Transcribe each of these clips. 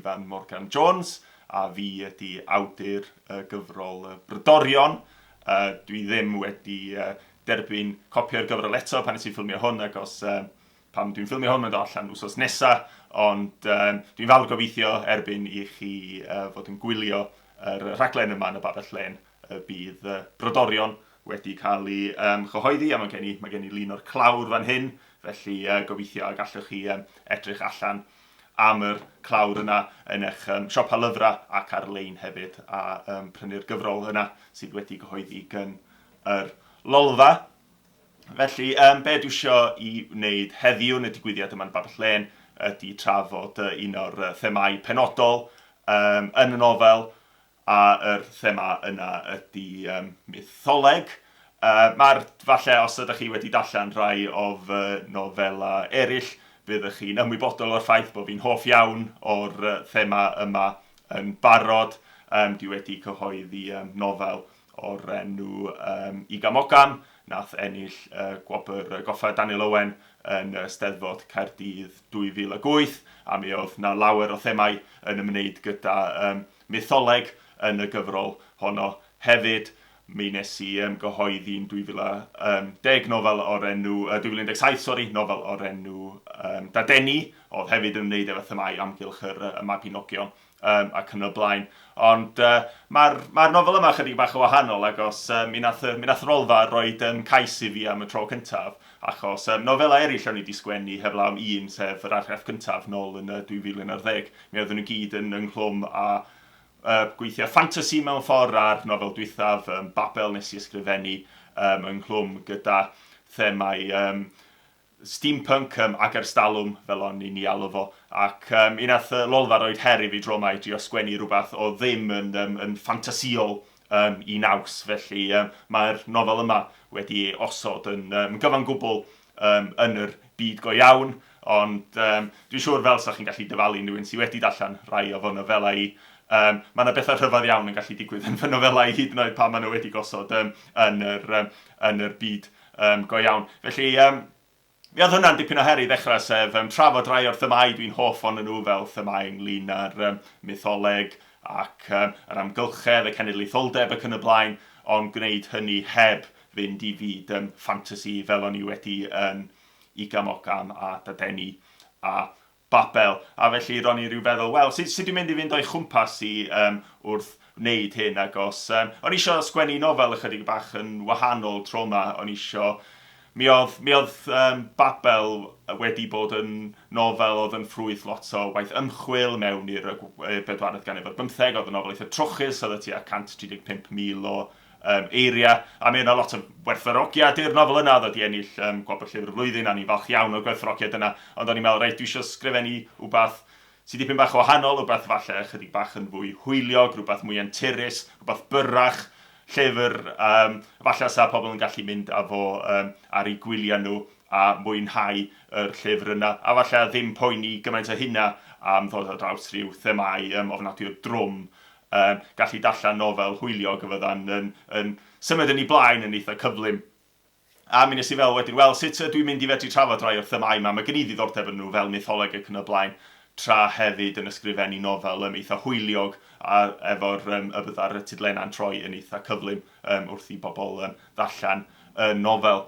Ifan Morgan Jones a fi ydy awdur y gyfrol Brodorion. Dwi ddim wedi derbyn copi o'r gyfrol eto pan nes i ffilmio hwn ac os pan dwi'n ffilmio hwn mae'n dod allan wsos nesa, ond dwi'n fawr gobeithio erbyn i chi fod yn gwylio yr rhaglen yma yn y Babell Lên y bydd Brodorion wedi cael ei chyhoeddi a mae gen i, mae gen i lun o'r clawr fan hyn, felly gobeithio y gallwch chi edrych allan am yr clawr yna yn eich siopa lyfrau ac ar-lein hefyd a prynu'r gyfrol yna sydd wedi gyhoeddi gan yr Lolfa. Felly, um, be dwi isio i wneud heddiw yn y digwyddiad yma'n Babell Lên ydy trafod un o'r themâu penodol um, yn y nofel, A yr thema yna ydy yym mytholeg. Yy ma'r, falle os ydych chi wedi darllen rhai o fy nofelau eraill, byddwch chi'n ymwybodol o'r ffaith bod fi'n hoff iawn o'r thema yma yn barod. Yym dwi wedi cyhoeddi yym nofel o'r enw yym Igam Ogam, nath ennill yy gwobr Goffa Daniel Owen yn Steddfod Caerdydd 2008, a mi oedd 'na lawer o themâu yn ymwneud gyda yym mytholeg yn y gyfrol honno hefyd. Mi wnes i gyhoeddi'n 2010 nofel o'r enw, 2017 sori, nofel o'r enw um, Dadeni, oedd hefyd yn ymwneud efo themâu amgylch yr, y Mabinogion um, ac yn y blaen. Ond uh, mae'r mae nofel yma chydig bach o wahanol, agos mi nath, mi nath Rolfa roed cais i fi am y tro cyntaf, achos nofelau eraill o'n i wedi sgwennu heblaw am un, sef yr argraff cyntaf nôl yn 2011. Mi oedden nhw gyd yn ynghlwm â uh, gweithio ffantasi mewn ffordd a'r nofel dwythaf, um, Babel, nes i ysgrifennu um, ynghlwm gyda themau um, steampunk um, ac erstalwm, fel o'n i'n ei alw fo. Ac um, un nath Lolfa roed her i fi dro yma i drio sgwennu rhywbeth o ddim yn, um, yn ffantasïol um, i naws. Felly um, mae'r nofel yma wedi ei osod yn um, gyfan gwbl um, yn yr byd go iawn, ond um, dwi'n siŵr fel sa chi'n gallu dyfalu unrhyw un sydd wedi darllen rhai o fy nofelau i, um, mae yna bethau rhyfedd iawn yn gallu digwydd yn fy nofelau i hyd yn oed pan maen nhw wedi gosod um, yn, yr, um, yn yr byd um, go iawn. Felly, um, mi oedd hwnna'n dipyn o her i ddechrau, sef um, trafod rhai o'r themâu dwi'n hoff ohonyn nhw fel themâu ynglyn â'r um, mytholeg ac um, yr amgylchedd, y cenedlaetholdeb ac yn y blaen, ond gwneud hynny heb fynd i fyd um, ffantasi fel o'n i wedi yn Igam Ogam a Dadeni a Babel. A felly ro'n i ryw feddwl, wel, sut, sut dwi'n mynd i fynd o'i chwmpas i um, wrth wneud hyn? Ac os, um, o'n i eisiau sgwennu nofel ychydig bach yn wahanol tro yma, o'n i eisiau... Mi oedd, mi oedd um, Babel wedi bod yn nofel oedd yn ffrwyth lot o waith ymchwil mewn i'r bedwaredd ganrif ar bymtheg, oedd yn nofel eitha trwchus, oedd y tua 135,000 o um, eiriau, a mi yna lot o werthfawrogiad i'r nofel yna, oedd wedi ennill um, Gwobr Llyfr y Flwyddyn, a ni'n falch iawn o'r gwerthfawrogiad yna, ond o'n i'n meddwl, reit, dwi eisiau sgrifennu wbath sydd dipyn bach o wahanol, rhywbeth falle ychydig bach yn fwy hwyliog, rhywbeth mwy anturus, rhywbeth byrrach, llyfr, um, falle sa pobl yn gallu mynd â fo um, ar eu gwyliau nhw a mwynhau yr llyfr yna, a falle ddim poeni gymaint o hynna am ddod ar draws rhyw themâu um, ofnadwy o drwm Yym, gallu darllen nofel hwyliog a fydda'n yn, yn symud yn ei blaen yn eitha cyflym. A mi nes i feddwl wedyn, wel, sut ydw i'n mynd i fedru trafod rhai o'r themâu 'ma? Mae gen i ddiddordeb yn nhw, fel mytholeg ac yn y blaen, tra hefyd yn ysgrifennu nofel yym eitha hwyliog a efo'r yym y bydda'r tudalennau'n troi yn eitha cyflym yym wrth i bobl yym ddarllen y nofel.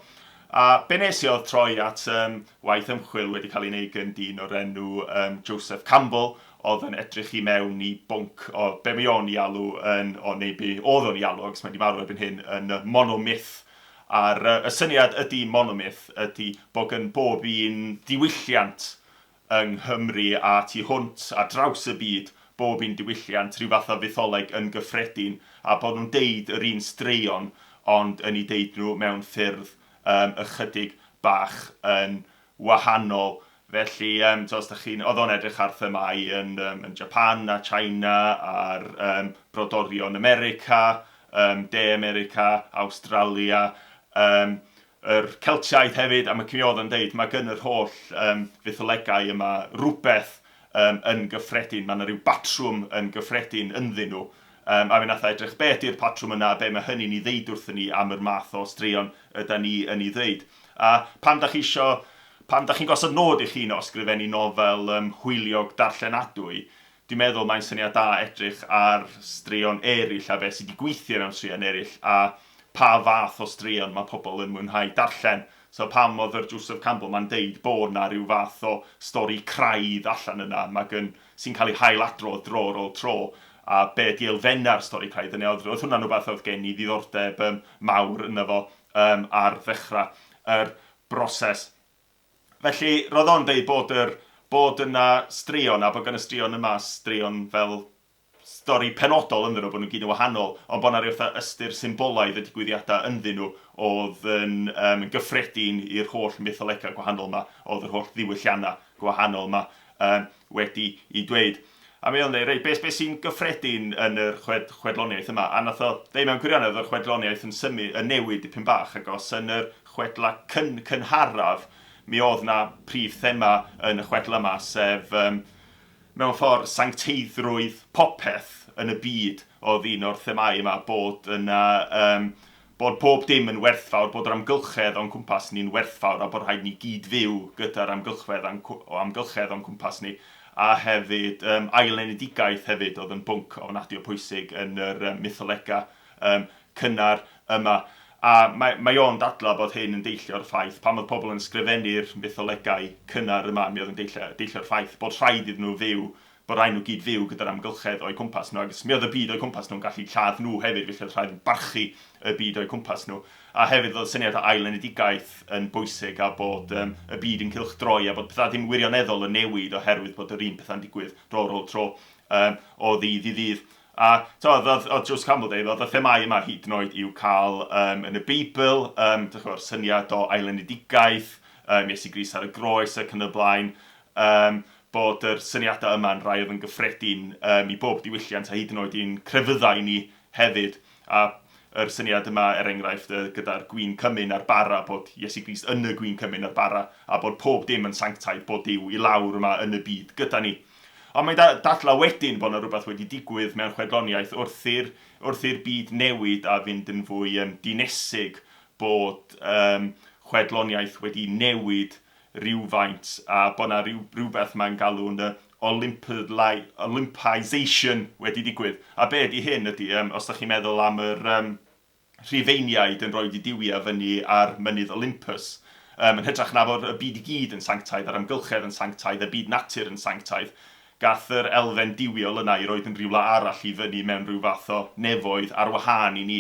A be nes i oedd troi at um, waith ymchwil wedi cael ei wneud gan dyn o'r enw um, Joseph Campbell, oedd yn edrych i mewn i bwnc o be mae o'n i alw yn, o neu be oedd o'n i alw, ac mae wedi marw erbyn hyn, yn monomyth. A'r y syniad ydy monomyth ydy bod gan bob un diwylliant yng Nghymru a tu hwnt, ar draws y byd, bob un diwylliant, rhyw fath o fytholeg yn gyffredin, a bod nhw'n deud yr un straeon, ond yn eu deud nhw mewn ffyrdd um, ychydig bach yn wahanol. Felly, um, os dach chi'n... Oedd o'n edrych ar themâu yn, um, yn Japan a China, a'r um, brodorion America, um, De America, Awstralia, um, yr Celtiaid hefyd, a mae mi oedd o'n deud, mae gan yr holl um, fytholegau yma rhywbeth um, yn gyffredin, mae yna rhyw batrwm yn gyffredin ynddyn nhw. Um, a mi nath edrych be ydy'r patrwm yna, be mae hynny'n ei ddeud wrthyn ni am yr math o straeon yda ni yn ei ddeud. A pam da chi isio, pam da chi'n gosod nod i chi o ysgrifennu nofel um, hwyliog darllenadwy, Dwi'n meddwl mae'n syniad da edrych ar straeon eraill a beth sydd wedi gweithio mewn straeon eraill a pa fath o straeon mae pobl yn mwynhau darllen. So pam oedd yr Joseph Campbell ma'n deud bod 'na ryw fath o stori craidd allan yna ma' gyn sy'n cael ei hailadrodd dro ar ôl tro a be ydi elfennau'r stori craidd yna. Oedd, oedd hwnna'n rhywbeth oedd gen i ddiddordeb um, mawr yna fo ar ddechrau yr broses. Felly, roedd o'n deud bod yr bod yna straeon a bod gan y straeon yma straeon fel stori penodol ynddyn nhw, bod nhw'n gyd yn wahanol, ond bod 'na ryw fatha ystyr symbolaidd y digwyddiadau ynddyn nhw oedd yn um, gyffredin i'r holl mytholegau gwahanol yma, oedd yr holl ddiwylliannau gwahanol yma wedi i dweud. A mi oedd o'n dweud, reit, beth, beth sy'n gyffredin yn yr chwed, chwedloniaeth yma? A nath o dweud mewn gwirionedd oedd yr chwedloniaeth yn symu, yn newid dipyn bach, ac os yn yr chwedla cyn, cynharaf, mi oedd na prif thema yn y chwedla yma, sef um, mewn ffordd sancteiddrwydd popeth yn y byd oedd un o'r themâu yma, bod yna um, bod pob dim yn werthfawr, bod yr amgylchedd o'n cwmpas ni'n werthfawr a bod rhaid ni gyd fyw gyda'r amgylchedd, o amgylchedd o'n cwmpas ni. A hefyd um, ailenedigaeth hefyd oedd yn bwnc ofnadwy o pwysig yn yr um, mytholegau cynnar yma. A mae, mae o'n dadlau bod hyn yn deillio o'r ffaith, pan oedd pobl yn sgrifennu'r mytholegau cynnar yma, mi oedd yn deillio, deillio o'r ffaith bod rhaid iddyn nhw fyw, bod rhaid nhw gyd fyw gyda'r amgylchedd o'u cwmpas nhw, ac mi oedd y byd o'u cwmpas nhw'n gallu lladd nhw hefyd, felly oedd rhaid nhw barchu y byd o'u cwmpas nhw. A hefyd oedd syniad o ailenedigaeth yn bwysig a bod um, y byd yn cylchdroi a bod pethau ddim wirioneddol yn newid oherwydd bod yr un pethau'n digwydd dro ar ôl tro o ddydd i ddydd. A t'od, oedd, oedd Joseph Campbell dweud, oedd y themâu yma hyd yn oed i'w cael yn y Beibl, dych chi'n syniad o ailenedigaeth, Iesu Grist ar y groes ac yn y blaen, bod yr syniadau yma'n rhai oedd yn gyffredin i bob diwylliant a hyd yn oed i'n crefyddau ni hefyd. A yr syniad yma, er enghraifft, gyda'r gwin cymun a'r bara, bod Iesu Grist yn y gwin cymun a'r bara, a bod pob dim yn sanctaidd, bod Duw i lawr yma yn y byd gyda ni. Ond mae'n dadlau wedyn bod yna rhywbeth wedi digwydd mewn chwedloniaeth wrth i'r wrth i'r byd newid a fynd yn fwy dinesig, bod chwedloniaeth wedi newid rywfaint a bod yna ryw, rhywbeth mae'n galw'n y Olympization wedi digwydd. A be ydy hyn ydy, os da chi'n meddwl am yr Rhufeiniaid yn rhoi diduwiau fyny ar mynydd Olympus. Yn hytrach na fod y byd i gyd yn sanctaidd, a'r amgylchedd yn sanctaidd, y byd natur yn sanctaidd, gath yr elfen duwiol yna i roid yn rhywle arall i fyny mewn rhyw fath o nefoedd ar wahân i ni.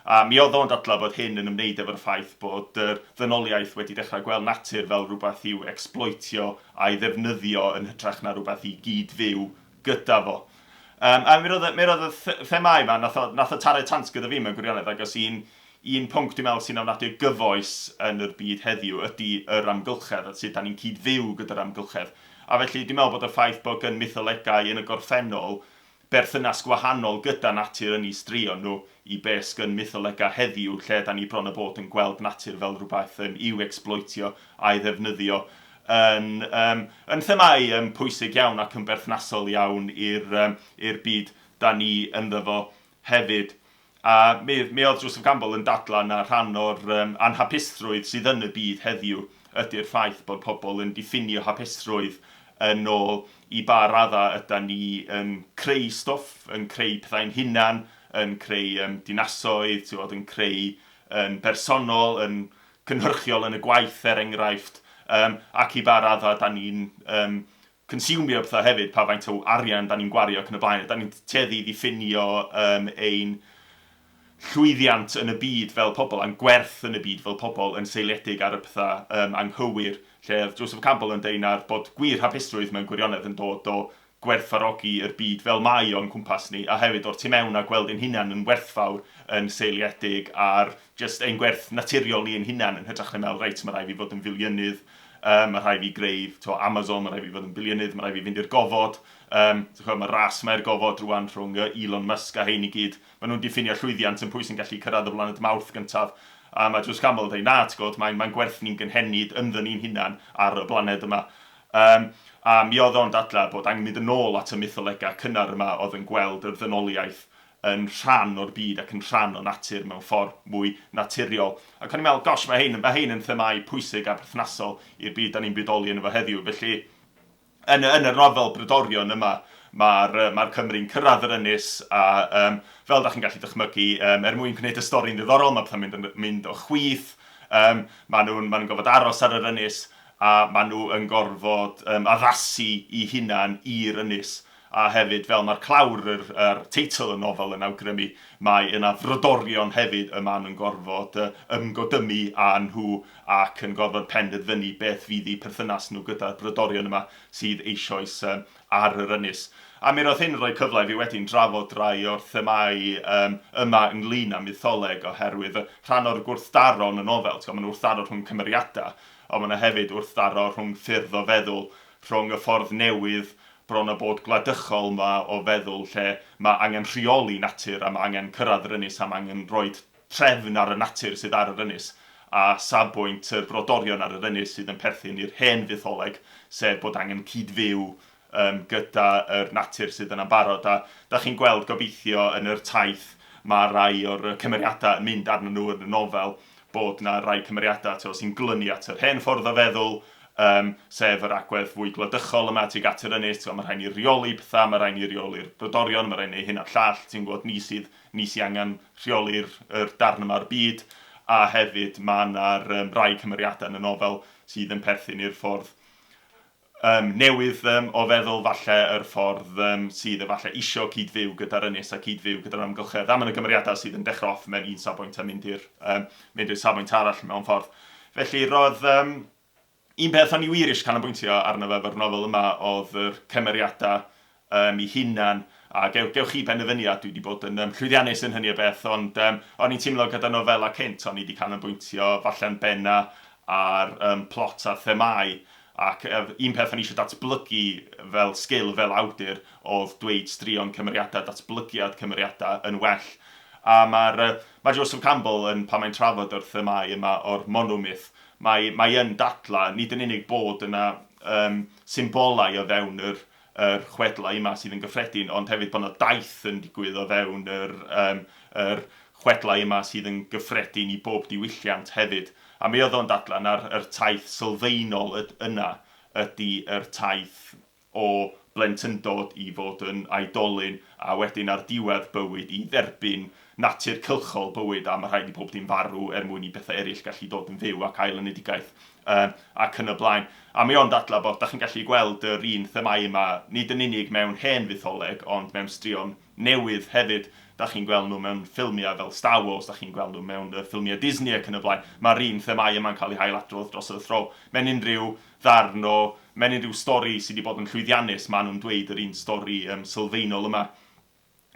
A mi oedd o'n dadlau bod hyn yn ymwneud efo'r ffaith bod yr ddynoliaeth wedi dechrau gweld natur fel rhywbeth i'w ecsbloetio a'i ddefnyddio yn hytrach na rhywbeth i gyd-fyw gyda fo. A mi roedd, mi roedd y themâu yma, nath o, nath o taro tant gyda fi mewn gwirionedd, ac os un, un pwnc dwi'n meddwl sy'n ofnadwy o gyfoes yn yr byd heddiw ydy yr amgylchedd, a sut da ni'n cyd-fyw gyda'r amgylchedd. A felly dwi'n meddwl bod y ffaith bod gen mytholegau yn y gorffennol berthynas gwahanol gyda natur yn eu straeon nhw i be sgyn mytholegau heddiw lle da ni bron a bod yn gweld natur fel rhywbeth i'w ecsbloetio a'i ddefnyddio yn yym yn themâu yym pwysig iawn ac yn berthnasol iawn i'r yym i'r byd da ni ynddo fo hefyd. A mi mi oedd Joseph Campbell yn dadlau na rhan o'r yym anhapusrwydd sydd yn y byd heddiw ydy'r ffaith bod pobl yn diffinio hapusrwydd yn ôl i ba raddau ydan ni yn creu stwff, yn creu pethau'n hunan, yn creu yym dinasoedd, ti'n gwbod, yn creu yn bersonol, yn cynhyrchiol yn y gwaith er enghraifft, yym ac i ba raddau dan ni'n yym consumio pethau hefyd, pa faint o arian dan ni'n gwario ac yn y blaen. Dan ni'n tueddu i ddiffinio yym ein llwyddiant yn y byd fel pobl a'n gwerth yn y byd fel pobl yn seiliedig ar y pethau yym anghywir, lle oedd Joseph Campbell yn deud na'r bod gwir hapusrwydd mewn gwirionedd yn dod o gwerthfawrogi yr byd fel mae o'n cwmpas ni, a hefyd o'r tu mewn a gweld ein hunain yn werthfawr yn seiliedig ar jyst ein gwerth naturiol ni ein hunain yn hytrach na meddwl reit mae rhaid fi fod yn filiynydd, um, mae rhaid fi greu to, Amazon, mae rhaid fi fod yn biliynydd, mae rhaid fi fynd i'r gofod, um, chwa, mae ras mae'r gofod rwan rhwng Elon Musk a hein i gyd. Maen nhw'n diffinio llwyddiant yn pwy sy'n gallu cyrraedd y blaned Mawrth gyntaf. A mae Joseph Campbell yn dweud, na, ti'n gwybod, mae'n mae gwerth ni'n gynhenid ynddyn ni'n hunan ar y blaned yma. Yym, a mi oedd o'n dadlau bod angen mynd yn ôl at y mytholegau cynnar yma oedd yn gweld yr ddynoliaeth yn rhan o'r byd ac yn rhan o natur mewn ffordd mwy naturiol. Ac o'n i'n meddwl, gosh, mae hein, mae hein yn themâu pwysig a perthnasol i'r byd da ni'n bydoli yno fo heddiw. Felly, yn, yn yr nofel Brodorion yma, Mae'r uh, mae Cymry'n cyrraedd yr ynys a um, fel da chi'n gallu dychmygu, um, er mwyn gwneud y stori'n ddiddorol, mae pethau'n mynd, mynd o chwith, um, maen nhw'n ma nhw gorfod aros ar yr ynys a maen nhw yn gorfod um, addasu i hunan i'r ynys. A hefyd, fel mae'r clawr yr, yr teitl y nofel yn awgrymu, mae yna frodorion hefyd y maen nhw'n gorfod ymgodymu â nhw ac yn gorfod penderfynu beth fydd eu perthynas nhw gyda'r brodorion yma sydd eisoes ar yr ynys. A mi roedd hyn yn rhoi cyfle i fi wedyn drafod rai o'r themâu yma ynglyn â mytholeg oherwydd rhan o'r gwrthdaro yn y nofel, ti'n gwybod, mae'n wrthdaro rhwng cymeriadau, ond mae yna hefyd wrthdaro rhwng ffyrdd o feddwl, rhwng y ffordd newydd bron a bod gwladychol 'ma o feddwl lle ma' angen rheoli natur a ma' angen cyrraedd yr ynys a ma' angen rhoid trefn ar y natur sydd ar yr ynys, a safbwynt y brodorion ar yr ynys sydd yn perthyn i'r hen fytholeg, sef bod angen cyd-fyw yym gyda yr natur sydd yna'n barod. A dach chi'n gweld gobeithio yn yr taith ma' rai o'r cymeriadau yn mynd arnyn nhw yn y nofel bod 'na rai cymeriadau tibod sy'n glynu at yr hen ffordd o feddwl, yym, sef yr agwedd fwy gwladychol yma tuag at yr ynys, tibod, ma' rhaid ni reoli pethau, ma' rhaid ni reoli'r brodorion, ma' rhaid ni wneud hyn a'r llall, ti'n gwybod, ni sydd, ni sy angen rheoli'r yr darn yma o'r byd, a hefyd ma' 'na'r yym rai cymeriadau yn y nofel sydd yn perthyn i'r ffordd yym newydd yym o feddwl falle yr ffordd yym sydd efallai isio cyd-fyw gyda'r ynys a cyd-fyw gyda'r amgylchedd. A ma' 'na gymeriadau sydd yn dechrau off mewn un safbwynt a mynd i'r yym mynd i'r safbwynt arall mewn ffordd. Felly roedd yym un peth o'n i wir eisiau canolbwyntio arno fe efo'r nofel yma oedd yr cymeriadau yym eu hunan, a gew- gewch chi benderfynu a dwi 'di bod yn yym llwyddiannus yn hynny o beth, ond yym o'n i'n teimlo gyda nofelau cynt o'n i 'di canolbwyntio falle'n benna ar yym plot a themâu, ac yy un peth o'n i eisiau datblygu fel sgil fel awdur oedd dweud straeon cymeriadau, datblygiad cymeriadau yn well. A mae'r yy mae Joseph Campbell yn, pan mae'n trafod yr themâu yma o'r monomyth, mae mae yn dadlau nid yn unig bod yna yym symbolau o fewn yr yr chwedlau yma sydd yn gyffredin, ond hefyd bod 'na daith yn digwydd o fewn yr yym yr chwedlau yma sydd yn gyffredin i bob diwylliant hefyd. A mi oedd o'n dadlau na'r yr taith sylfaenol yd- yna ydy yr taith o blentyndod i fod yn oedolyn a wedyn ar diwedd bywyd i dderbyn natur cylchol bywyd a ma' rhaid i pob dim farw er mwyn i bethau eraill gallu dod yn fyw ac ail-enedigaeth yy ac yn y blaen. A mae o'n dadlau bod dach chi'n gallu gweld yr un themâu yma nid yn unig mewn hen fytholeg ond mewn straeon newydd hefyd. Dach chi'n gweld nhw mewn ffilmiau fel Star Wars, dach chi'n gweld nhw mewn yy ffilmiau Disney ac yn y blaen. Mae'r un themâu yma'n cael eu hailadrodd dros y thro. Mewn unrhyw ddarn o... mewn unrhyw stori sy 'di bod yn llwyddiannus, maen nhw'n dweud yr un stori yym sylfaenol yma.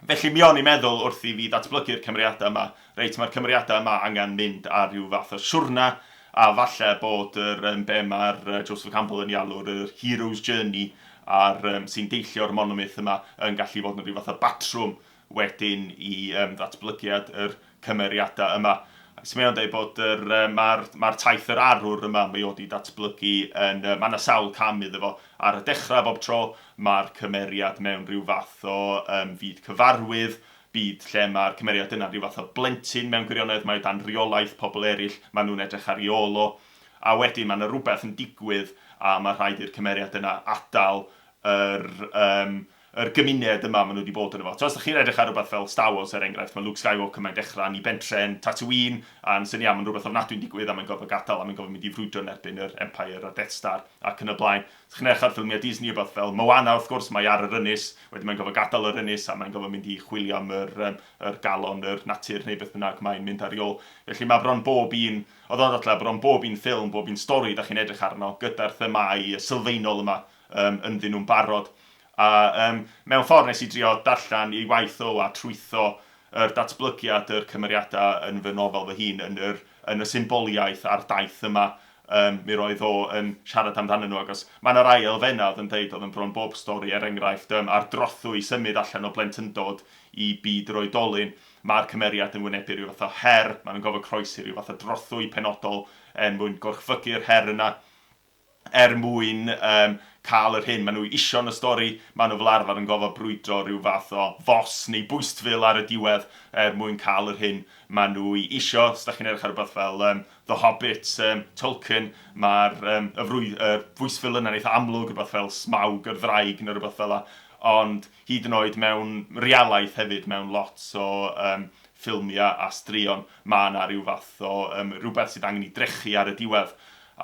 Felly mi o'n i'n meddwl wrth i fi ddatblygu'r cymeriadau yma, reit, mae'r cymeriadau yma angen mynd ar ryw fath o siwrna, a falle bod yr, um, be mae'r uh, Joseph Campbell yn ei alw'r yr hero's journey a'r, um, sy'n deillio o'r monomyth yma yn gallu fod yn rhyw fath o batrwm wedyn i um, ddatblygiad yr cymeriadau yma. So mae o'n dweud bod yr, uh, mae'r mae taith yr arwr yma, mae o wedi datblygu yn... Uh, mae yna sawl cam iddo fo. Ar y dechrau bob tro, mae'r cymeriad mewn rhyw fath o um, fyd cyfarwydd, byd lle mae'r cymeriad yna rhyw fath o blentyn mewn gwirionedd, mae o dan reolaeth pobl eraill, maen nhw'n edrych ar ei ôl o. A wedyn mae yna rhywbeth yn digwydd a mae rhaid i'r cymeriad yna adael yr, um, yr gymuned yma maen nhw wedi bod yno fo. Os ydych chi'n edrych ar rhywbeth fel Star Wars er enghraifft, mae Luke Skywalker mae'n dechrau yn ei bentre yn Tatooine, a'n syni am yn rhywbeth ofnadwy'n digwydd, a mae'n gorfod gadael, a mae'n gorfod mynd i frwydro yn erbyn yr Empire a Death Star ac yn y blaen. Os ydych chi'n edrych ar ffilmiau Disney, rhywbeth fel Moana, wrth gwrs, mae ar yr ynys, wedyn mae'n gorfod gadael yr ynys, a mae'n gorfod mynd i chwilio am yr, um, yr galon, yr natur neu beth bynnag mae'n mynd ar ei ôl. Felly mae bron bob un, oedd o'n dadlau bron bob un ffilm, bob un stori da chi'n edrych arno, gyda'r themâu sylfaenol yma um, ynddyn nhw'n barod. A um, mewn ffordd nes i drio darllen ei waith o a trwytho yr datblygiad yr cymeriadau yn fy nofel fy hun, yn yr, yn y symboliaeth a'r daith yma. Um, mi roedd o yn siarad amdanyn nhw, agos mae yna rai elfennau oedd yn deud oedd yn bron bob stori, er enghraifft, um, ar drothwy symud allan o blentyndod i byd yr oedolyn, mae'r cymeriad yn wynebu rhyw fath o her, maen nhw'n gorfod croesi rhyw fath o drothwy penodol er mwyn gorchfygu'r her yna. Er mwyn yym cael yr hyn maen nhw isio yn y stori, maen nhw fel arfer yn gorfod brwydro rhyw fath o fos neu bwystfil ar y diwedd er mwyn cael yr hyn maen nhw i isio. Os dach chi'n edrych ar rywbeth fel yym The Hobbit, yym Tolkien, mae'r yym y frwy- yr fwystfil yna'n eitha amlwg, rywbeth fel Smaug yr ddraig neu rywbeth fel 'na. ond hyd yn oed mewn realaeth hefyd, mewn lot o um, ffilmiau a straeon, mae yna rhyw fath o um, rhywbeth sydd angen i drechu ar y diwedd.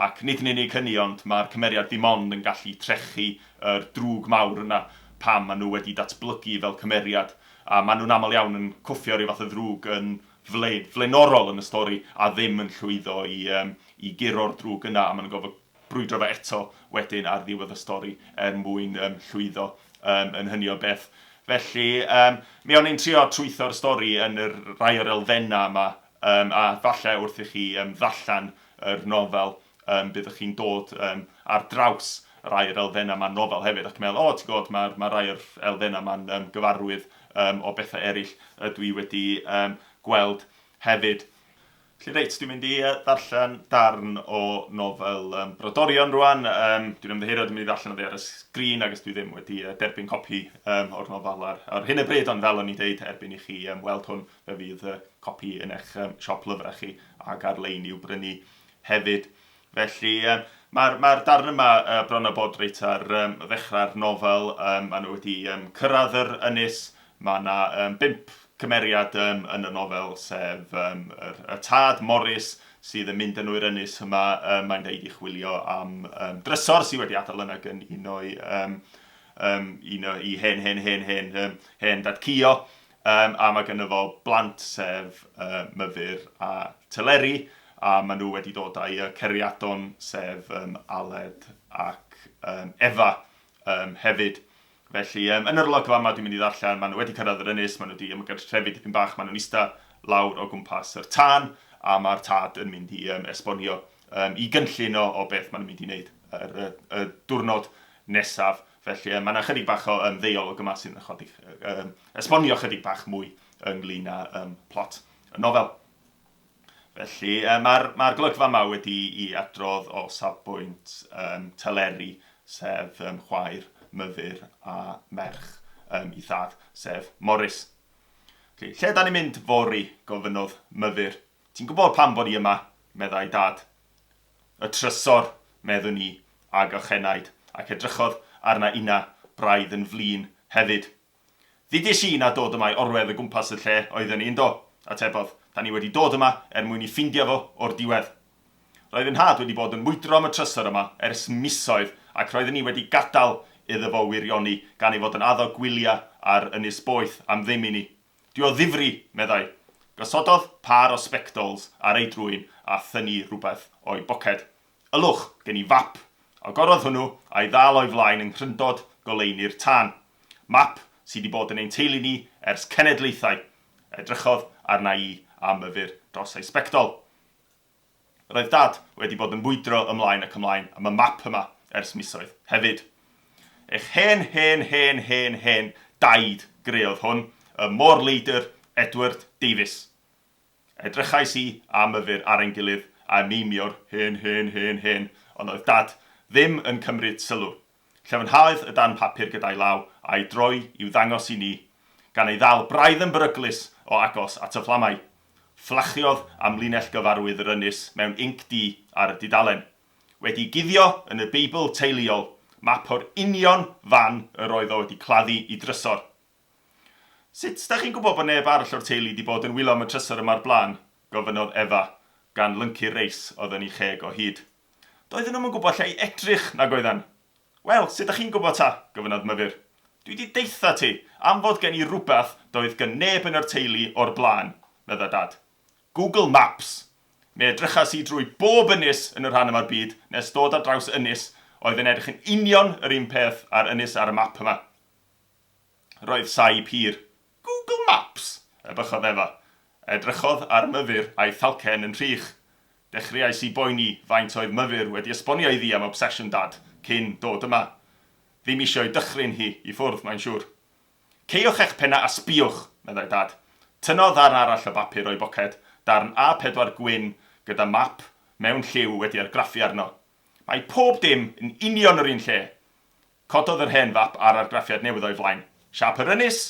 Ac nid yn unig hynny, ond mae'r cymeriad ddim ond yn gallu trechu yr drwg mawr yna pam maen nhw wedi datblygu fel cymeriad. A maen nhw'n aml iawn yn cwffio rhyw fath o ddrwg yn flaenorol yn y stori a ddim yn llwyddo i, um, i guro'r drwg yna, a maen nhw'n gorfod brwydro fe eto wedyn ar ddiwedd y stori er mwyn um, llwyddo um, yn hynny o beth. Felly, um, mi o'n i'n trio trwytho'r stori yn yr rai o'r elfennau yma, um, a falle wrth i chi um, ddarllen yr nofel, um, byddwch chi'n dod um, ar draws rai o'r elfennau yma'n nofel hefyd, ac meddwl, o, ti'n gwybod, mae, mae rai o'r elfennau yma'n um, gyfarwydd um, o bethau eraill ydw i wedi um, gweld hefyd. Felly reit, dwi'n mynd i ddarllen darn o nofel um, Brodorion rwan. Um, dwi'n ymddiheuro, dwi'n mynd i ddarllen oddi ar y sgrin agos dwi ddim wedi uh, derbyn copi um, o'r nofel ar, ar hyn o bryd, ond fel o'n i'n deud, erbyn i chi um, weld hwn, fe fydd uh, copi yn eich um, siop lyfrau chi ac ar-lein i'w brynu hefyd. Felly, um, mae'r mae darn yma uh, bron o bod reit ar um, ddechrau'r nofel. Um, maen nhw wedi um, cyrraedd yr ynys. Mae yna um, bump cymeriad um, yn y nofel, sef um, yr, y tad, Morris, sydd yn mynd yn nhw i'r ynys yma. Um, mae'n deud i chwilio am um, drysor sydd wedi adael yna gan un o'i um, um, un o'i hen, hen, hen, hen, um, hen dad Cio. Um, a mae gynno fo blant sef uh, Myfyr a Teleri, a maen nhw wedi dod â'i uh, ceriadon sef um, Aled ac um, Efa um, hefyd. Felly, um, yn yr olygfa yma dwi'n mynd i ddarllen, maen nhw wedi cyrraedd yr ynys, maen nhw wedi ymgartrefu dipyn bach, maen nhw'n ista lawr o gwmpas yr tân, a mae'r tad yn mynd i um, esbonio um, i gynllun o, o beth maen nhw'n mynd i wneud yr, y, y diwrnod nesaf. Felly, um, mae yna chydig bach o um, ddeialog yma sy'n chydig, um, esbonio chydig bach mwy ynglyn â um, plot y nofel. Felly, uh, mae'r mae golygfa yma wedi i adrodd o safbwynt um, Teleri, sef um, chwaer Myfyr a merch um, i thad, sef Morris. Okay, lle da ni'n mynd fory? Gofynnodd Myfyr. Ti'n gwybod pam bod ni yma? Meddai dad. Y trysor, meddwn i, ag ochenaid, ac edrychodd arna inna braidd yn flin hefyd. Ddudes i na dod yma i orwedd o gwmpas y lle oedden ni, yndo? Atebodd. Da ni wedi dod yma er mwyn i ffindio fo o'r diwedd. Roedd fy nhad wedi bod yn mwydro am y trysor yma ers misoedd ac roedden ni wedi gadael iddo fo wirioni gan ei fod yn addo gwyliau ar Ynys Boeth am ddim i ni. Dwi o ddifri, meddai. Gosododd pâr o sbectols ar ei drwyn a thynnu rhywbeth o'i boced. Ylwch, gen i fap! Agorodd hwnnw a'i ddal o'i flaen yng nghryndod goleuni'r tân. Map sy 'di bod yn ein teulu ni ers cenedlaethau! Edrychodd arna i a myfyr dros ei sbectol. Roedd Dad wedi bod yn mwydro ymlaen ac ymlaen am y map yma ers misoedd hefyd. Eich hen, hen, hen, hen, hen daid greodd hwn, y môr-leidr Edward Davies. Edrychais i a Myfyr ar ein gilydd a meimio'r hen, hen, hen, hen, ond oedd Dad ddim yn cymryd sylw. Llyfnhaodd y darn papur gyda'i law a'i droi i'w ddangos i ni, gan ei ddal braidd yn beryglus o agos at y fflamau. Fflachiodd amlinell gyfarwydd yr ynys mewn inc du ar y dudalen. Wedi guddio yn y Beibl teuluol, map o'r union fan yr oedd o wedi claddu i drysor. Sut 'dach chi'n gwybod bod neb arall o'r teulu 'di bod yn wylo am y trysor yma o'r blaen? gofynnodd Efa, gan lyncu'r reis oedd yn ei cheg o hyd. Doedden nhw'm yn gwybod lle i edrych, nag oeddan? Wel, sut 'dach chi'n gwybod ta? gofynnodd Myfyr. Dwi 'di deutha ti, am fod gen i rwbath doedd gyn neb yn yr teulu o'r blaen, medda Dad. Google Maps! Mi edrychas i drwy bob ynys yn y rhan yma'r byd nes dod ar draws ynys oedd yn edrych yn union yr un peth â'r ynys ar y map yma. Roedd saib hir. Google Maps! ebychodd Efa. Edrychodd ar Myfyr a'i thalcen yn rhych. Dechreuais i boeni faint oedd Myfyr wedi esbonio iddi am obsesiwn Dad cyn dod yma. Ddim isio'i dychryn hi i ffwrdd, mae'n siŵr. Caewch eich pennau a sbïwch! meddai Dad. Tynnodd ddarn arall o bapur o'i boced, darn A4 gwyn gyda map mewn lliw wedi argraffu arno. Mae pob dim yn union yr un lle! Cododd yr hen fap a'r argraffiad newydd o'i flaen. Siâp yr ynys,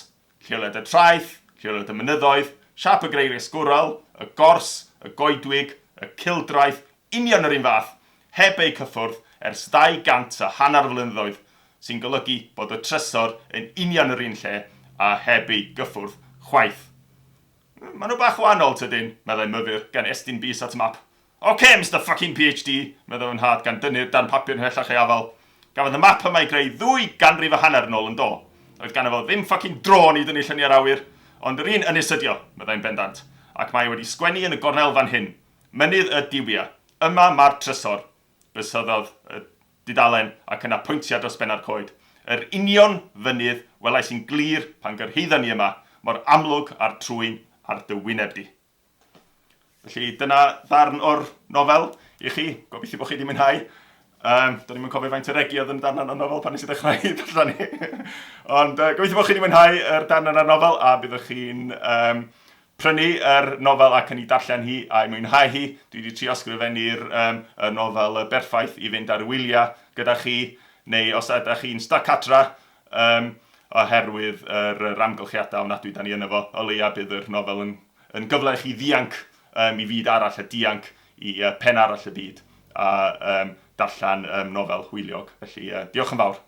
lleoliad y traeth, lleoliad y mynyddoedd, siâp y greiriau sgwrel, y gors, y goedwig, y cildraeth, union yr un fath, heb eu cyffwrdd ers 200 a hanner o flynyddoedd, sy'n golygu bod y trysor yn union yr un lle a heb ei gyffwrdd chwaith. Maen nhw bach wahanol, tydyn, meddai Myfyr, gan estyn bys at y map. OK, Mister fucking PhD, meddai fy nhad, gan dynnu'r darn papur ymhellach ei afael. Gafodd y map yma ei greu ddwy ganrif a hanner yn ôl yn do. Doedd ganddo fo ddim fucking drôn i dynnu lluniau'r awyr, ond yr un ynys ydi o, meddai'n bendant. Ac mae e wedi sgwennu yn y gornel fan hyn. Mynydd y Duwiau. Yma mae'r trysor. Bysyddodd y dudalen ac yna pwyntiad dros benna'r coed. Yr union fynydd welais i'n glir pan gyrhaeddon ni yma, mor amlwg â'r trwyn ar dy wyneb di. Felly dyna ddarn o'r nofel i chi. Gobeithio bod chi wedi mwynhau. Do'n i'm yn cofio faint o regi oedd yn darn o'r nofel pan nes i ddechrau i ddarllen hi. Ond gobeithio bod chi wedi mwynhau yr darn yna'r nofel a byddwch chi'n prynu yr nofel ac yn ei darllen hi a'i mwynhau hi. Dwi wedi trio ysgrifennu'r um, y nofel berffaith i fynd ar y wyliau gyda chi, neu os ydych chi'n stuck adra um, oherwydd yr, yr amgylchiadau ofnadwy da ni yno fo, o leia bydd yr nofel yn, yn gyfle i chi ddianc um, i fyd arall a dianc i pen arall y byd a um, darllen um, nofel hwyliog. Felly, diolch yn fawr.